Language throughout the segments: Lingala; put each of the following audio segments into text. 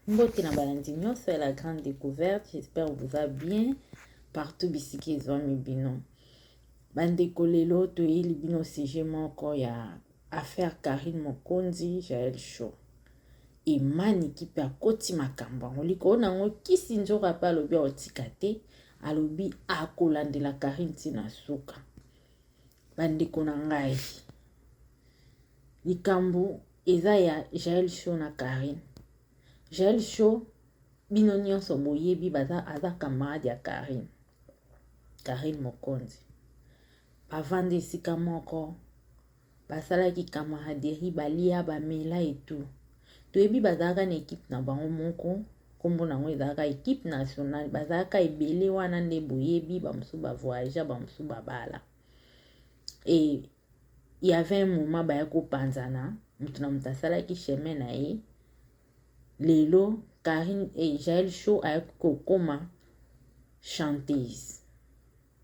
Mbote na balandi nyonso ya la grande découverte, j'espère boza bien partout bisika ezwami bino. Bandeko lelo toyeli bino sujet moko ya affaire Carine Mokonzi Jael Show. Emaniki mpe akoti makambo yango likolo na yango kisi nzoka mpe alobi akotika te, alobi akolandela Carine ntina suka. Bandeko na ngai, likambo eza ya Jael Show na Carine. Jael Show bino nyonso boyebi baza aza camarade ya Carine. Carine Mokonzi. Bavanda esika moko, basalaki camaraderie, balia, bamela et tout. Toyebi bazalaka na equipe na bango moko, nkombo na yango ezalaka equipe nationale, bazalaka ebele wana nde boyebi, bamosusu ba voyagea, bamosusu babala. Et il y avait un moment baya kopanzana, moto na moto asalaki chemin na ye. Lelo Carine et Jael Show ayaki kokoma chanteuse.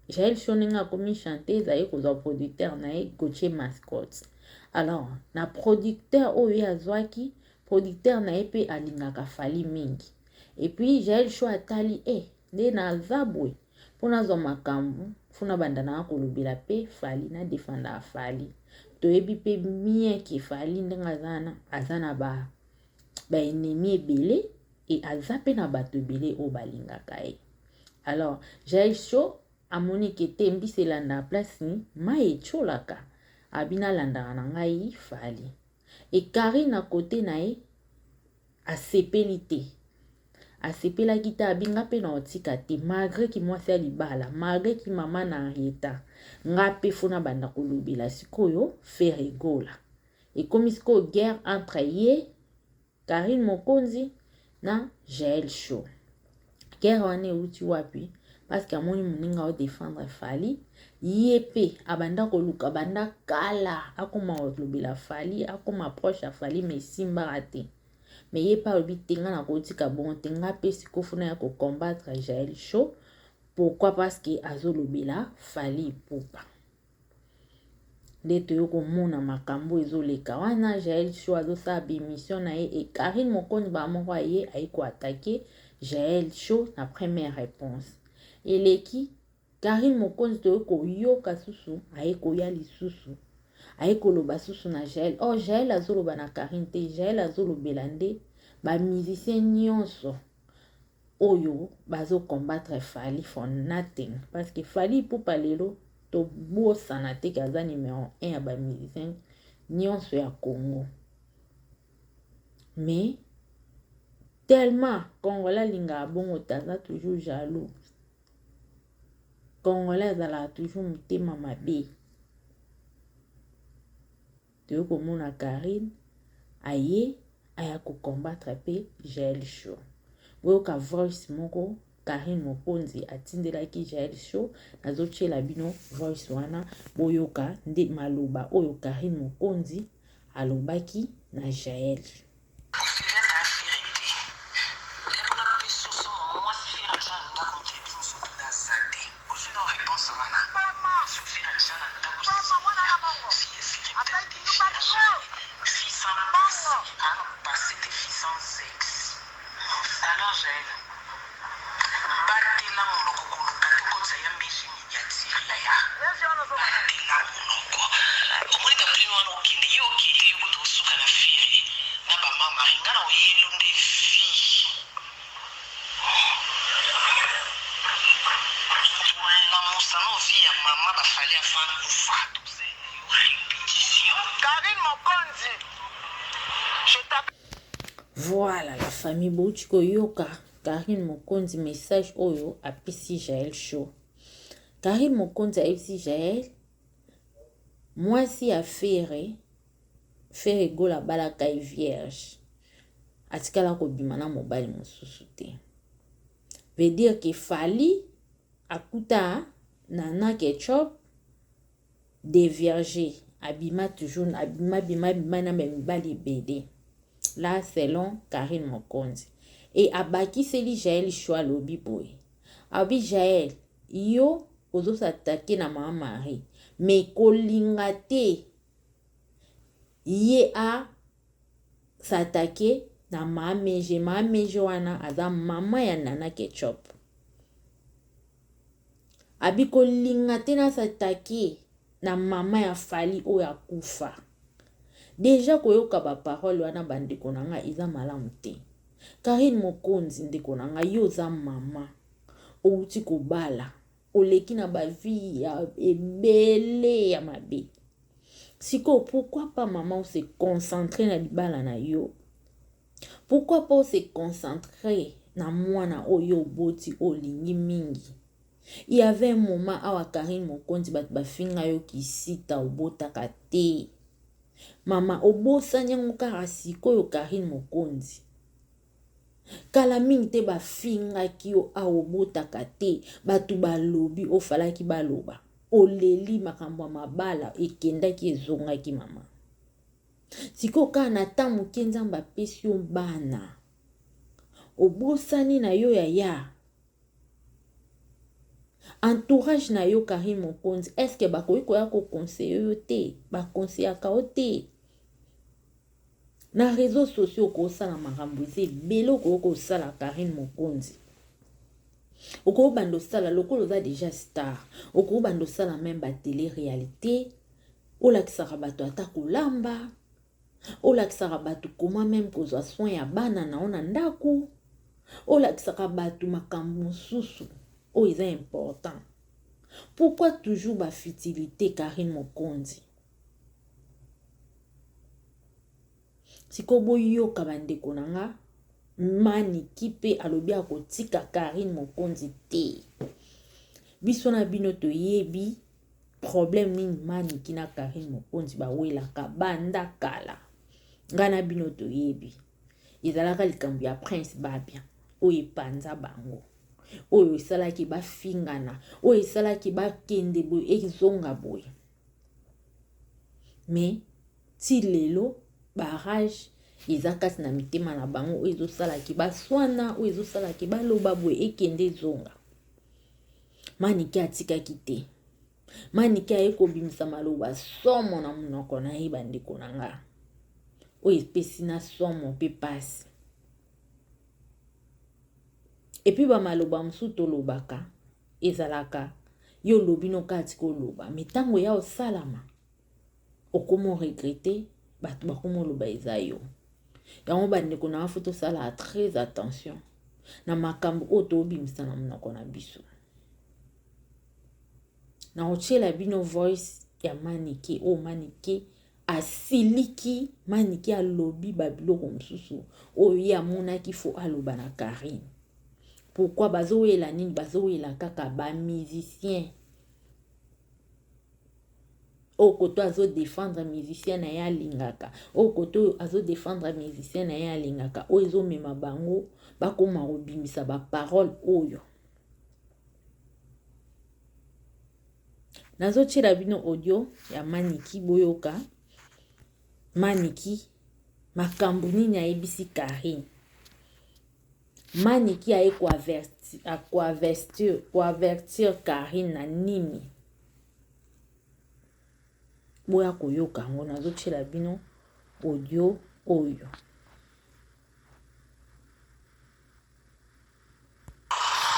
Jael Show ndenge akomi chanteuse aye kozwa producteur na ye Gauthier Mascotte. Alors na producteur oyo ye azwaki, producteur na ye mpe alingaka Fally mingi. Et puis Jael Show atali eh nde naza boye mpo nazwa makambo fo nabanda nanga kolobela mpe Fally, na defendaka Fally. Toyebi mpe bien ke Fally ndenge aza wana aza na ba ba ennemi ebele e aza mpe na bato ebele oyo balingaka ye. Alors Jael Show amoni ke te mbisi elandaka place ni mai etiolaka, abi nalandaka na ngai Fally. E Carine na kote na ye asepeli te, asepelaki te, abi nga mpe na otika te malgré ki mwasi ya libala, malgré ki mama na Henrietta, nga mpe fo nabanda kolobela sikoyo Ferre Gola. Ekomi sikoyo guerre entre ye Carine Mokonzi na Jael Show. Guerre wana euti wapi? Parce que amoni moninga o défendre Fally, ye pe abanda koluka banda kala akoma kolobela Fally, akoma proche ya Fally mais esimbaka te. Mais ye pe alobi te nga nakotika bongo te, nga pe sikoyo funa ya ko combattre Jael Show. Pourquoi? Parce que azolobela Fally Ipupa. Nde toyo komona makambo ezoleka wana Jael Show azosala ba na ye e Carine Mokonzi ba moko aye aye koatake Jael Show na première réponse eleki Carine Mokonzi toyo koyoka susu aye koya lisusu aye koloba susu na Jael. Oh Jael azoloba na Carine te, Jael azolobela nde ba musicien nyonso oyo bazo combattre Fally for nothing parce que Fally Ipupa lelo tobosana te ke aza numero 1 ya ba musicien nyonso ya Congo mais tellement congolais alingaka bongo te aza toujours jaloux congolais azalaka toujours motema mabe toyei komona Carine aye aya kocombattre mpe Jael Show. Boyoka voice moko Carine Mokonzi atindelaki Jael Show, nazotiela bino voice wana boyoka nde maloba oyo Carine Mokonzi alobaki na Jael. Voilà la famille bouti koyoka Carine Mokonzi message oyo apesi Jael Show. Carine Mokonzi ayebisi Jael mwasi ya Ferre Ferre Gola abalaka ye vierge atikala kobima na mobali mosusu te. Veut dire que Fally akuta Nana Ketchup devierge abima toujours abima bima bima na mibali ebele la selon Carine Mokonzi e abakiseli Jael Show alobi boye alobi Jael yo ozosatake na mama Marie mais kolinga te ye a s'attaquer. na Mameje. Mameje wana aza mama ya Nana Ketchup. Abi kolinga te na s'attaquer na mama ya Fally oyo akufa. Deja koyoka ba parole wana bandeko na nga eza malamu te. Carine Mokonzi ndeko na nga yo oza mama owuti kobala oleki na ba vie ya ebele ya mabe. Sikoyo pourquoi pas mama o se concentrer na libala na yo? Pourquoi pas o se concentrer na mwana oyo oboti olingi mingi? Il y avait un moment awa Carine Mokonzi bato bafinga yo kisita obotaka te. Mama obosani yango kaka sikoyo Carine Mokonzi. Kala mingi te bafingaki yo awa obotaka te, bato balobi ofalaki baloba. Oleli makambo ya mabala ekendaki ezongaki mama. Sikoyo kaka na temps moke Nzambe apesi yo bana. Obosani na yo yaya. Entourage na yo Carine Mokonzi, est-ce que bakoki koya ko conseiller yo te? Ba conseillaka yo te. Na réseaux sociaux okosala makambo eza ebele okoki kosala Carine Mokonzi. Okoki banda osala lokola oza deja star, okoki banda osala meme ba tele réalité, olakisaka bato ata kolamba, olakisaka bato koma meme kozwa soin ya bana na yo na ndako, olakisaka bato makambo mosusu oyo eza important. Pourquoi toujours ba futilité Carine Mokonzi? Sikoyo boyoka bandeko na nga, Maniki mpe alobi akotika Carine Mokonzi te. Biso na bino toyebi problème nini Maniki na Carine Mokonzi bawelaka banda kala. Nga na bino toyebi ezalaka likambo ya Prince Babia oyo epanza bango, oyo esalaki bafingana, oyo esalaki bakende boye ezonga boye. Mais ti lelo barrage eza kati na mitema na bango oyo ezosalaki baswana, oyo ezosalaki baloba boye ekende ezonga. Manike atikaki te. Manike aye kobimisa maloba somo na monoko na ye bandeko na nga, oyo epesi na somo mpe pasi. Epuis ba maloba mosusu tolobaka ezalaka yo olobi no kati koloba, me ntango ya osalama okomo regrete, bato bakomo oloba eza yo. Yango bandeko na nga fo tosala très attention na makambo oyo tobimisa na monoko na biso. Nakotiela bino voice ya Manike oyo Manike asiliki, Manike alobi ba biloko mosusu oyo ye amonaki fo aloba na Carine. Pourquoi bazowela nini? Bazowela kaka ba musicien. Oyo koto azo défendre musicien na ye alingaka, oyo koto oyo azo défendre musicien na ye alingaka, oyo ezomema bango bakoma kobimisa ba parole oyo. Nazotiela bino audio ya Maniki, boyoka Maniki makambo nini ayebisi Carine. Maniki aye koavertir Carine na nini? Boya koyoka yango, nazotiela bino audio oyo.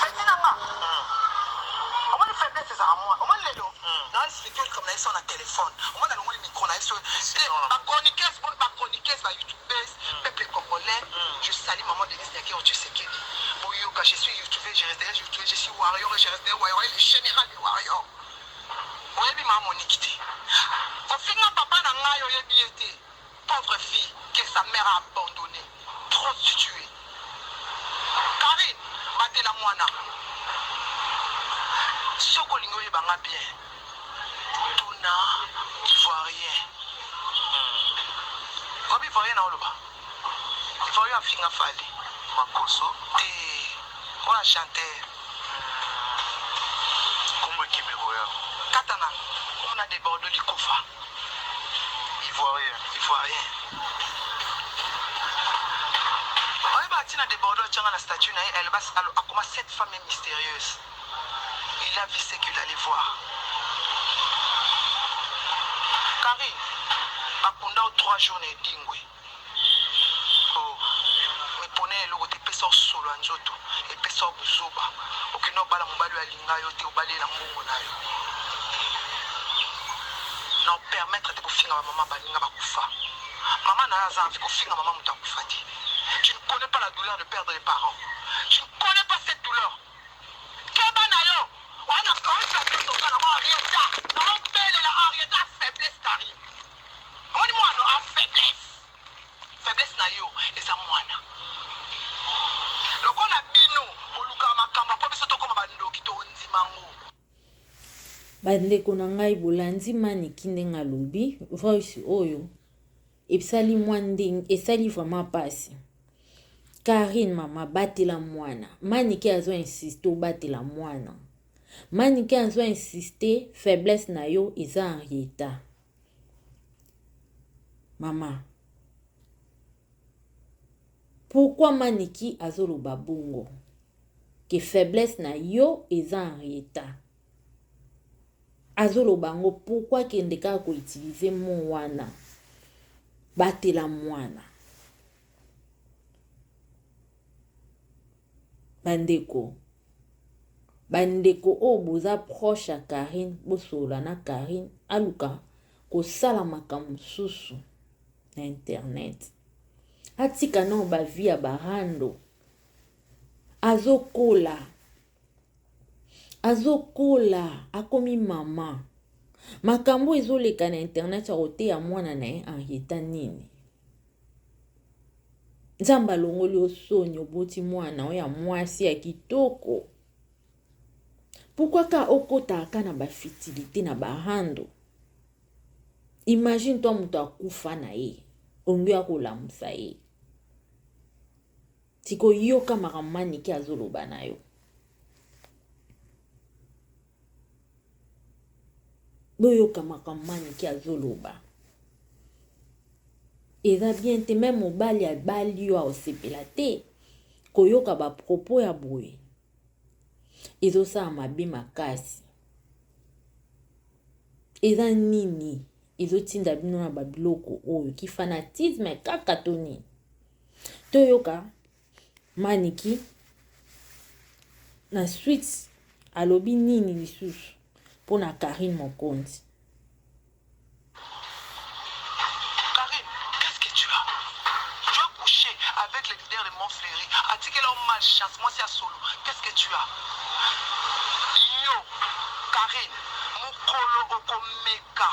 Petit na nga omoni faiblesse ezalaka mwa omoni lelo na explique likambo na ye so na telephone omoni alongoli micro na ye so te ba chroniqueuse ba chroniqueuse ba youtubeuse peuple congolais je salue maman Denise Nyakeru Tshisekedi boyoka je suis youtubeuse je resterai youtubeuse je suis warrior et je resterai warrior et le général des warriors oyebi ma Monique te ofinga papa na ngai oyebi ye te Pauvre fille que sa mère a abandonne prostituee Carine batela muana soki olingi oyeba nga bien tuna ivoirien oyebi ivoirien na oloba ivoirien afinga fally Makoso te oyo chanteur Kombo ekimi koya. Katana ona de Bordeaux likufa. Ivoirien. Ivoirien. Oyeba tina de Bordeaux atianga na statut na ye elle bas akoma cette femme est mystérieuse. Il a vu ce qu'il allait voir. Carine bakunda yo 3 jours na edingwe. Oh. solo ya nzoto epesa yo buzoba. Okende obala mobali oyo alinga yo te, obali ye na mbongo na yo. Na permettre te kofinga ba mama baninga bakufa. Mama na yo aza envie kofinga mama moto akufa te. Tu ne connais pas la douleur de perdre les parents. Tu ne connais pas cette douleur. Keba na yo. Wana faiblesse oza na Henrietta. Na obelela Henrietta faiblesse Karine. Omoni mwana a faiblesse. Faiblesse na yo eza mwana. Lokola bino bolukaka makambo mpo biso tokoma bandoki tondima ngo. Bandeko na ngai bolandi maniki ndenge alobi voice oyo esali mwa ndenge esali vraiment pasi. Carine mama batela mwana manike azo insiste obatela mwana manike azo insiste faiblesse na yo eza Henrietta mama pourquoi maniki azoloba bongo ke faiblesse na yo eza Henrietta azoloba yango pourquoi kende kaka ko utiliser mot wana batela mwana bandeko bandeko oyo boza proche ya Carine bosolola na Carine aluka kosala makambo mosusu na internet atika nao ba vie ya barando azokola azokola akomi mama makambo ezoleka na internet ya koteya mwana na ye Henrietta nini nzambe alongoli yo soni oboti mwana oyo ya mwasi ya kitoko pourquoi ka okotaka na bafitilité na barando imagine toi moto akufa na ye ongi akolamusa ye sikoyoka makambo manike azoloba na yo boyoka makambo manike azoloba eza bien te me mobali abali yo aosepela te koyoka bapropos ya boye ezosala mabe makasi eza nini ezotinda bino na babiloko oyo kifanatisme kaka to nini toyoka maniki na suite alobi nini lisusu mpona Carine Mokonzi. Karine, qu'est-ce que tu as? Tu as couché avec le leader de Montfleury. Atikela yo malchance, mwasi ya solo. Qu'est-ce que tu as? Yo, Karine, mokolo okomeka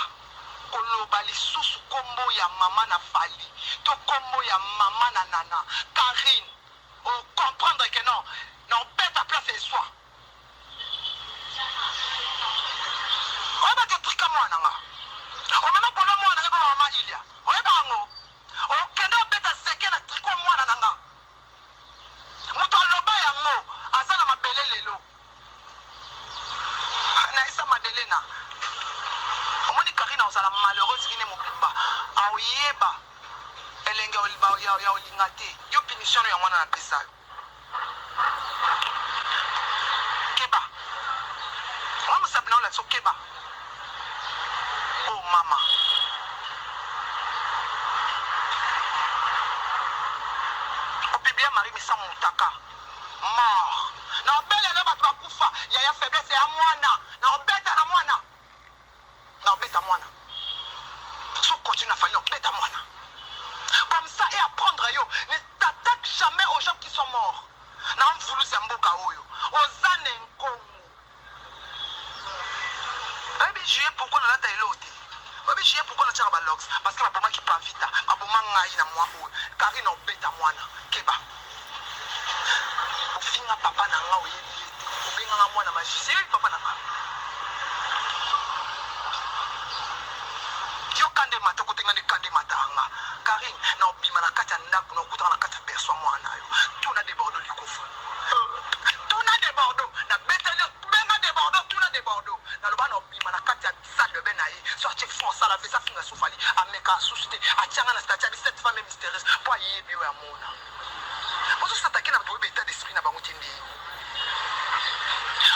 koloba lisusu kombo ya mama na Fally to kombo ya mama na Nana. Karine, o comprendre que non, na obeta place eswa. Oyebaka etrika mwana nga. Omema polo mwana nga mama mama Ilia. Oyeba yango. Okende obeta seke na triko mwana na nga. Moto aloba yango aza na mabele lelo. Naisa Madelena. Omoni Karina ozala malheureuse vine mobimba. Aoyeba elenge ya olinga te. Yo punition no yango wana napesa yo. Keba. Mwa mosapi na olakisa keba. Oh mama. Opiblia Marie Misamu Mutaka. Mort. Na obelele bato bakufa. Yaya faiblesse ya mwana. Na obeta na mwana. Na obeta mwana. So continue na fali na obeta mwana. Comme ça et apprendre yo. Ne t'attaque jamais aux gens qui sont morts. Na mvuluzi ya mboka oyo. Oza na nkongo. Oyebi juillet pourquoi nalata eloko te? Oyebi juillet pourquoi natiaka ba locks? Parce que babomaki Pavita, baboma ngai na mwa oyo. Karine obeta mwana. Keba. Ofinga papa na nga oyebi ye te. Obenganga mwana magicien, oyebi papa na nga. Yo kande mata okotenga nde kande mata nga. Karine, na obima na kati ya ndako na okutaka na kati ya berceau mwana na yo. Tuna de Bordeaux likofa. Tuna de Bordeaux na beteli benga de Bordeaux tuna de Bordeaux. Naloba na obima na kati ya salle de bain na ye. So atie fond sala vesa finga sufali ameka susu te. Atianga na statut abi cette femme est mystérieuse po ayebi oyo amona. Bozo s'attaquer na boyebi état d'esprit na bango te nde.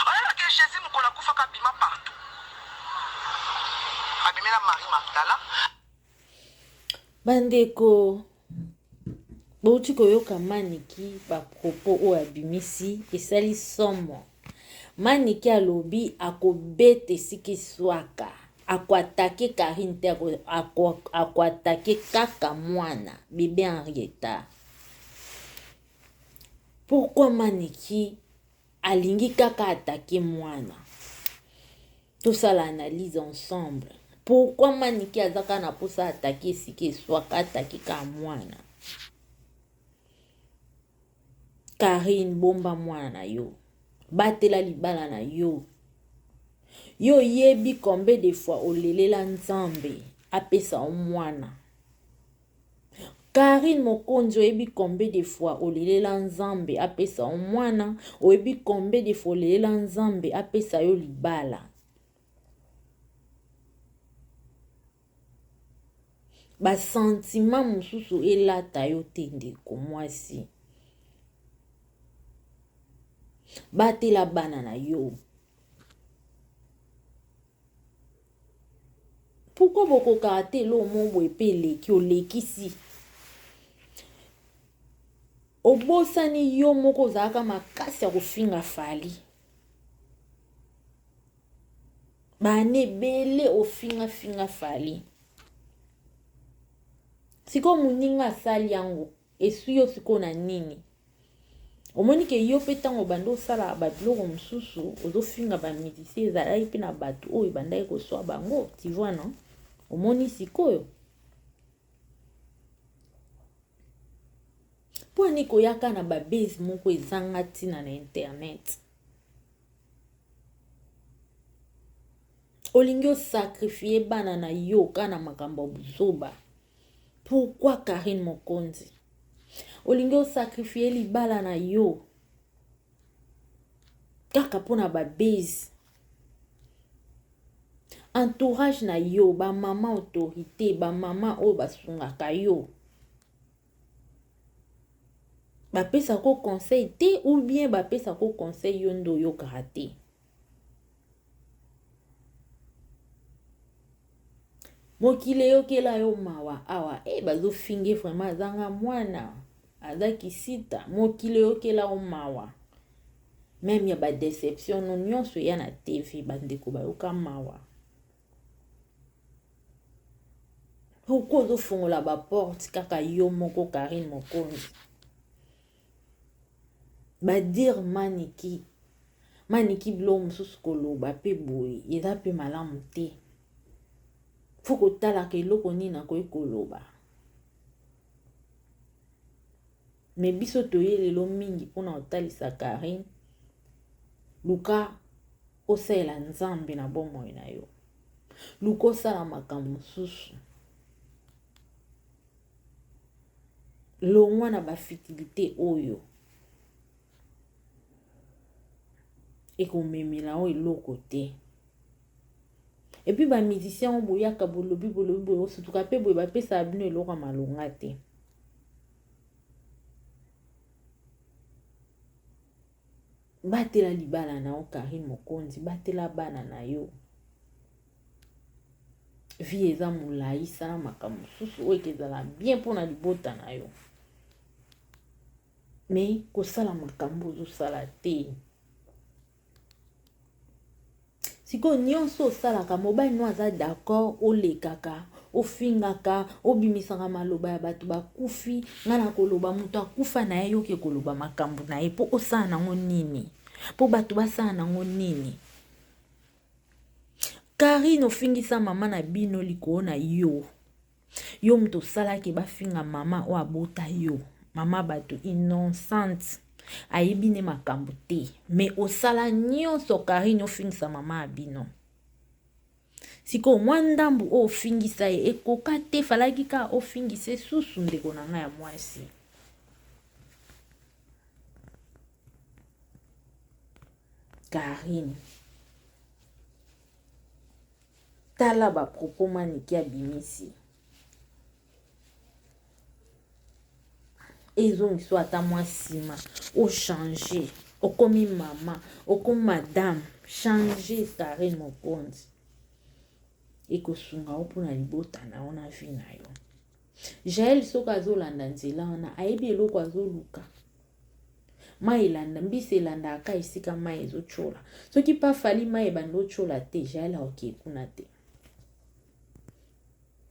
Oyeba ke Jésus mokolo akufaka abima partout. Abimela Marie Magdala. Bandeko. Bouti koyoka Maniki ba propos oyo abimisi esali somo. Maniki alobi akobeta esika eswaka, ako attaquer Carine te, ako attaquer kaka mwana bebe Henrietta. Pourquoi Maniki alingi kaka attaquer mwana? Tosala analyse ensemble. Pourquoi Manike aza kaka na posa attaquer esika eswaka attaquer kaka mwana? Carine bomba mwana na yo. Batela libala na yo. Yo oyebi combien de fois olelela Nzambe apesa yo mwana. Carine Mokonzi oyebi combien de fois olelela Nzambe apesa yo mwana, oyebi combien de fois olelela Nzambe apesa yo libala. Ba sentiment mosusu elata yo te ndeko mwasi. Batela bana na yo. Pourquoi bokokaka te eloko moko boye mpe eleki olekisi obosani yo moko ozalaka makasi ya kofinga Fally bana ebele ofinga finga Fally sikoyo moninga asali yango Eswi yo sikoyo na nini? Omoni ke yo pe tango obanda osala ba biloko mosusu ozo finga ba musiciens ezalaki pe na batu oyo ebandaki koswa bango tu vois non? Omoni sikoyo? Mpo ani koyaka na ba base moko ezanga ntina na internet? Olingi osacrifier bana na yo kaka na makambo ya buzoba. Pourquoi Carine Mokonzi? Olingi osacrifier libala na yo kaka mpo na ba base. Entourage na yo, ba mama autorité, ba mama oyo basungaka yo. Bapesa ko conseil te ou bien bapesa ko conseil yo nde oyokaka te. Mokili eyokela yo mawa awa e bazofinge vraiment azanga mwana aza kisita mokili eyokela yo mawa meme ya ba deception no nyonso eya na TV bandeko bayoka mawa pourquoi ozofongola ba porte kaka yo moko Carine Mokonzi ba dire maniki maniki biloko mosusu koloba mpe boye eza mpe malamu te fo kotalaka eloko nini nakoki koloba me biso toye lelo mingi mpona kotalisa Carine luka osalela Nzambe na bomoi na yo luka osala makambo mosusu longwa na bafitilite oyo ekomemela yo eloko te epuis bamusicien oyo boyaka bolobi bolobi boye osutuka mpe boye bapesaka bino eloko ya malonga te batela libala na yo Carine Mokonzi batela bana na yo vie eza molai sala makambo mosusu oyo ekezala bien mpona libota na yo me kosala makambo ozosala te sikoyo nyonso osalaka mobali no aza d'accord olekaka ofingaka obimisaka maloba ya bato bakufi ngai na koloba moto akufa na ye yoke koloba makambo na ye mpo osala nango nini mpo bato basala nango nini Carine ofingisa mama na bino likolo na yo yo moto osalaki bafinga mama oyo abota yo mama bato innocente ayebi ne makambo te me osala nyonso Carine ofingisa mama ya bino sikoyo mwa ndambu oyo ofingisa ye ekoka te falaki kaka ofingisa esusu ndeko na ngai ya mwasi Carine tala ba propos manike abimisi ezongiso ata mwa nsima ochange okomi mama okomi madame change Carine Mokonzi ekosunga yo mpona libota na yo na vie na yo. Jael soki azolanda nzela wana ayebi eloko azoluka. Mai elanda mbisi elandaka ka esika mai ezotyola. Soki pa Fally mai ebanda otyola te, Jael aokee kuna te.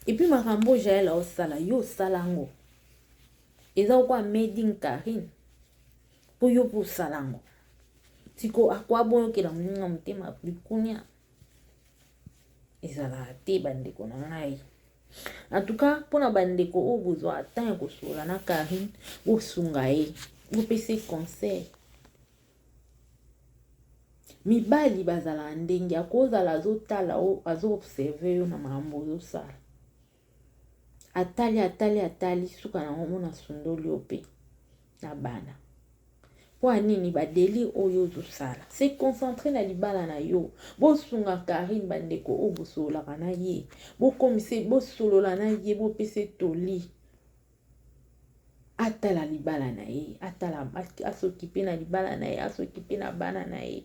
Epuis makambo Jael aosala yo osala yango eza lokola made in Carine mpo yo mpo osala yango siko akwa boyokela moninga motema likunia ezalaka te bandeko na ngai. En tout cas mpona bandeko oyo bozwa temps ya kosolola na Carine, bosunga ye, bopesa ye conseil. Mibali bazalaka ndenge akozala azotala azo observe yo na makambo ozosala, atali atali atali, suka na yango omona asundoli yo mpe na bana. Mpo ya nini ba delire oyo ozosala? Se concentrer na libala na yo. Bosunga Carine bandeko oyo bosololaka na ye, bokomise bosolola na ye, bopesa ye toli atala libala na ye, atala asokipe na libala na ye, asokipe na bana na ye,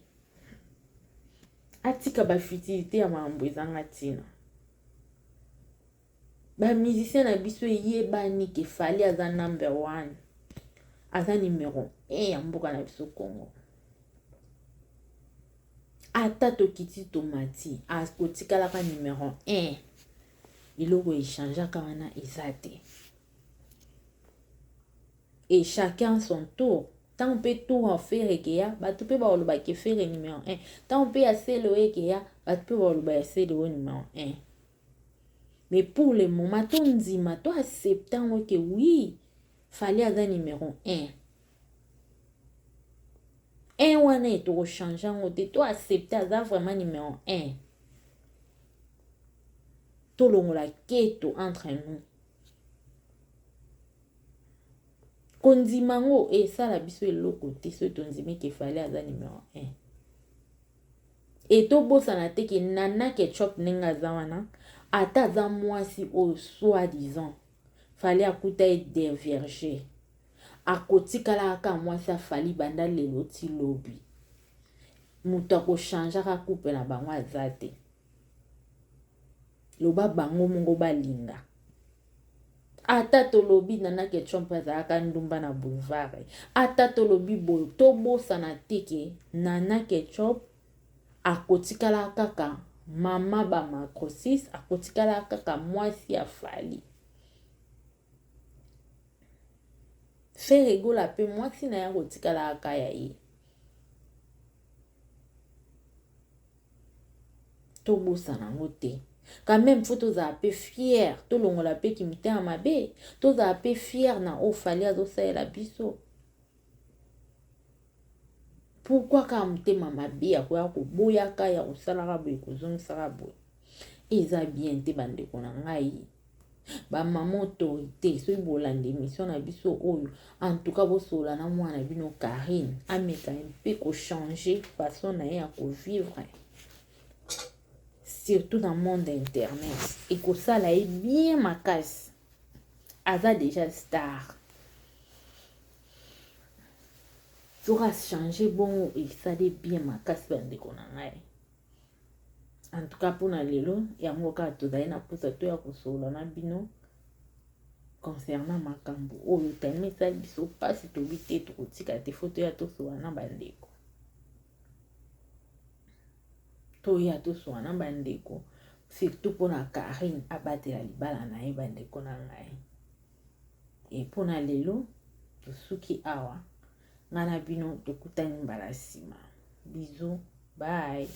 atika ba futilité ya makambo ezanga ntina. Ba musiciens na biso eyebani ke Fally aza number one, aza numero 1 ya mboka na biso Congo. Ata tokiti tomati, akotikalaka numero 1. Eloko echangeaka wana eza te. Et chacun son tour. Ntango mpe tour ya Ferre ekeya, bato mpe bakoloba ke Ferre numero 1. Ntango mpe ya Celeo ekeya, bato mpe bakoloba ya Celeo numero 1. Mais pour le moment, tondima, to accepte yango ke oui, Fally aza numero 1. 1 wana e toko changer yango te, to accepte aza vraiment numero 1. Tolongola keto entre nous. Kondima yango esala biso eloko te soki tondimi ke Fally aza numero 1. Et tobosana te ke Nana Ketchup ndenge aza wana, ata aza mwasi oyo soit disant Fally akuta ye devierge, akotikala kaka mwasi ya Fally banda lelo ti lobi. Moto ako changeaka couple na bango aza te. Loba bango moko balinga. Ata tolobi Nana Ketchup azalaka ndumba na boulevard, ata tolobi boye, tobosana te ke Nana Ketchup akotikala kaka mama ba macrosis, akotikala kaka mwasi ya Fally. Ferre Gola pe mwasi na ye akotikala kaka ya ye. Tobosana yango te. Quand même faut tozala pe fier, tolongola pe kimotema mabe, tozala pe fier na oyo Fally azosalela biso. Pourquoi kaka motema mabe ya koya koboyaka ya kosalaka boye kozongisaka boye? Eza bien te bandeko na ngai. Ba maman autorité soki bolanda émission na biso oyo, en tout cas bosolola na mwana na bino Carine, ameka mpe ko changer façon na ye ya ko vivre, surtout na monde internet, ekosala ye bien makasi. Aza déjà star, soki a changer bongo esali bien makasi bandeko na ngai. En tout cas mpona lelo yango kaka tozali na mposa to ya kosolola na bino concernant makambo oyo tellement esali biso mpasi, tobi te tokotika te, fo toya tosolola na bandeko, toya tosolola na bandeko surtout mpona Carine abatela libala na ye bandeko na ngai. E mpona lelo tosuki awa, ngai na bino tokutani mbala nsima. Bisous, bye.